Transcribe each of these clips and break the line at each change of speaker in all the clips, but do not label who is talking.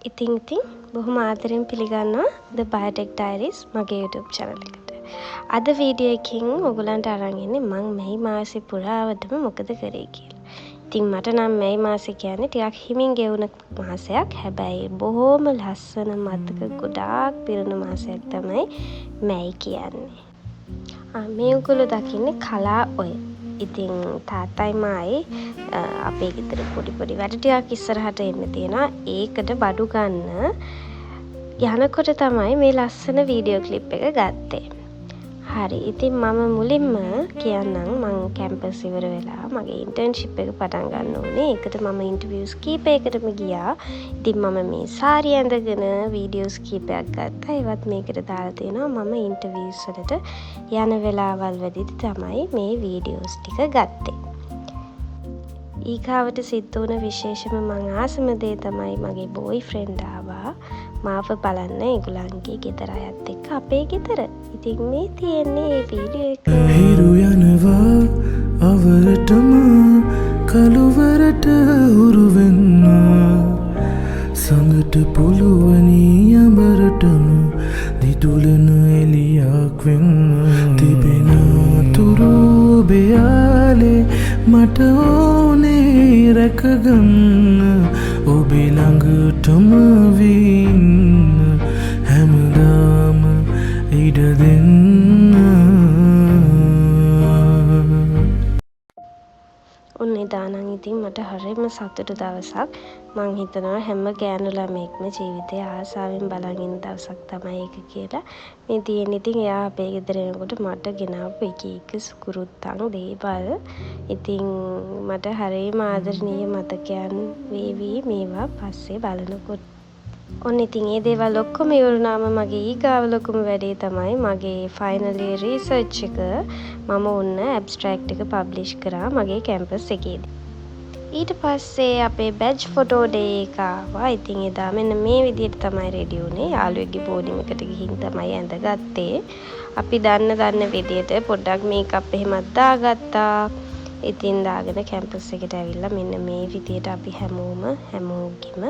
ඉතින් ඉතින් බොහොම ආදරෙන් පිළිගන්නවා The Biotech Diaries මගේ YouTube channel එකට. අද වීඩියෝ එකකින් ඔයගොල්ලන්ට අරන් එන්නේ මං මැයි මාසේ පුරාවටම මොකද කරේ කියලා. ඉතින් මට නම් මැයි මාසේ කියන්නේ ටිකක් හිමින් ගෙවුන මාසයක්. හැබැයි බොහොම ලස්සන මතක ගොඩාක් පිරුණු මාසයක් තමයි මැයි කියන්නේ. මේ ඔයගොල්ලෝ දකින්නේ කලා ඔය. ඉතින් තාත්තයි මායි අපේ ගෙදර පොඩි පොඩි වැඩ ටිකක් ඉස්සරහට එන්න තියෙනවා. ඒකට බඩු ගන්න යනකොට තමයි මේ ලස්සන වීඩියෝ ක්ලිප් එක ගත්තේ. හරි. ඉතින් මම මුලින්ම කියන්නම් මං කැම්පස් ඉවර වෙලා මගේ ඉන්ටර්න්ෂිප් එක පටන් ගන්න ඕනේ. ඒකට මම ඉන්ටර්විව්ස් කීපයකටම ගියා. ඉතින් මම මේ සාරි ඇඳගෙන වීඩියෝස් කීපයක් ගත්තා. ඒවත් මේකට දාලා තියෙනවා. මම ඉන්ටර්විව්ස් වලට යන වෙලාවල් වලදී තමයි මේ වීඩියෝස් ටික ගත්තේ. ඊගාවට සිද්ධ වුණ විශේෂම මං ආසම දේ තමයි මගේ බෝයි ෆ්‍රෙන්ඩ් ආවා මාව බලන්න ඒගොල්ලන්ගේ ගෙදර අයත් එක්ක අපේ ගෙදර. ඉතින් මේ තියෙන්නේ ඒ වීඩියෝ එක.
හිරු යනවා අවරටම කළුවරට හුරු වෙන්න සඳට පුළුවනි අඹරටම දිදුලන එළියක් වෙන්න තිබෙන තුරු ඔබේ මට ඕනේ රැකගන්න ඔබේ ළඟටම වී ඉන්න හැමදාම ඉඩ දෙන්න.
ඔන්න එදා නම් ඉතින් මට හරිම සතුටු දවසක්. මං හිතනවා හැම ගෑනු ළමයෙක්ම ජීවිතේ ආසාවෙන් බලන් ඉන්න දවසක් තමයි ඒක කියලා. මේ තියෙන්නේ ඉතින් එයා අපේ ගෙදර එනකොට මට ගෙනාවු එක එක සුකුරුත්තන් දේවල්. ඉතින් මට හරිම ආදරණීය මතකයන් වේවි මේවා පස්සේ බලනකොට. ඔන්න ඉතින් ඒ දේවල් ඔක්කොම ඉවර වුණාම මගේ ඊගාව ලොකුම වැඩේ තමයි මගේ ෆයිනල් ඉයර් රිසර්ච් එක. මම ඔන්න ඇබ්ස්ට්‍රැක්ට් එක පබ්ලිෂ් කරා මගේ කැම්පස් එකේදී. ඊට පස්සේ අපේ බැජ් ෆොටෝ ඩේ එක ආවා. ඉතින් එදා මෙන්න මේ විදිහට තමයි රෙඩි වුණේ. යාළුවෙක්ගේ බෝඩිමකට ගිහින් තමයි ඇඳගත්තේ. අපි දන්න දන්න විදිහට පොඩ්ඩක් මේකප් එහෙමත් දාගත්තා. ඉතින් දාගෙන කැම්පස් එකට ඇවිල්ලා මෙන්න මේ විදිහට අපි හැමෝගෙම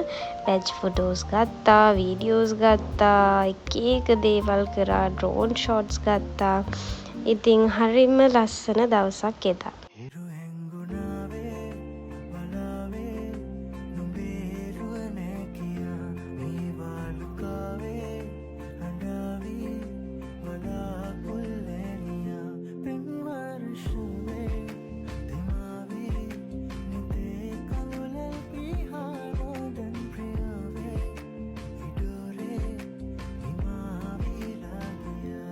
බැජ් ෆොටෝස් ගත්තා, වීඩියෝස් ගත්තා, එක එක දේවල් කරා, ඩ්‍රෝන් ෂොට්ස් ගත්තා. ඉතින් හරිම ලස්සන දවසක් එදා.
හිරු හැංගුණාවේ බලාවේ නුඹේ රුව නෑ කියා මේ වාලුකාවේ හඬාවි වලාකුළු පෙම් වර්ෂවේ තෙමාවි නිතේ කඳුලල් පිහානා දැන් ප්‍රියාවේ ඉඩෝරේ හිමාවිලා ගියා.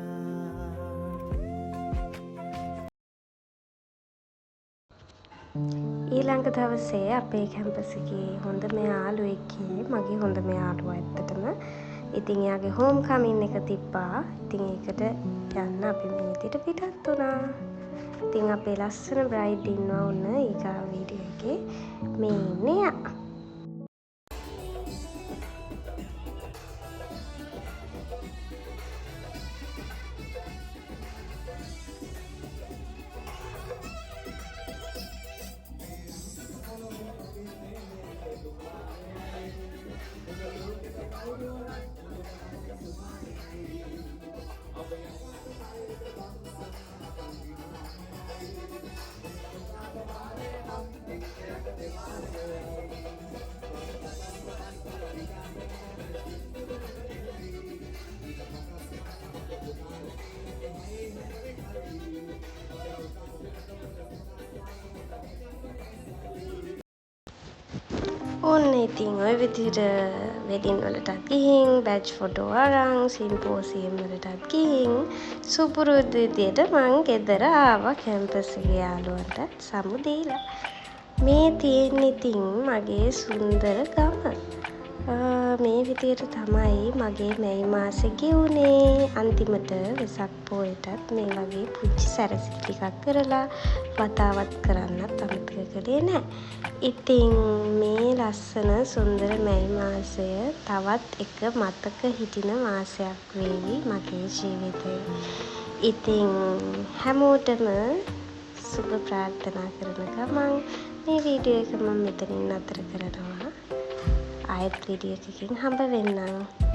ඊළඟ දවසේ අපේ කැම්පස් එකේ හොඳම යාළුවෙක්ගේ, මගේ හොඳම යාළුවා ඇත්තටම. ඉතින් එයාගේ හෝම් කමින් එක තිබ්බා. ඉතින් ඒකට යන්න අපි මේ විදිහට පිටත් වුණා. ඉතින් අපේ ලස්සන බ්‍රයිඩ් ඉන්නවා ඔන්න ඊගාව වීඩියෝ එකේ. මේ ඉන්නේ එයා. ඔන්න ඉතින් ඔය විදිහට වෙඩින් වලටත් ගිහින්, බැජ් ෆොටෝ අරන්, සිම්පෝසියම් වලටත් ගිහින් සුපුරුදු විදිහට මං ගෙදර ආවා කැම්පස් එකේ යාළුවන්ටත් සමු දීලා. මේ තියෙන්නේ ඉතින් මගේ සුන්දර ගම. මේ විදිහට තමයි මගේ මැයි මාසෙ ගෙවුනේ. අන්තිමට වෙසක් පෝයටත් මේ වගේ පුංචි සැරසිලි ටිකක් කරලා වතාවත් කරන්නත් අමතක කළේ නෑ. ඉතින් මේ ලස්සන සුන්දර මැයි මාසය තවත් එක මතක හිටින මාසයක් වේවි මගේ ජීවිතේ. ඉතින් හැමෝටම සුබ ප්‍රාර්ථනා කරන ගමන් මේ වීඩියෝ එක මම මෙතනින් නතර කරනවා. ආයෙත් වීඩියෝ එකකින් හම්බ වෙන්නම්.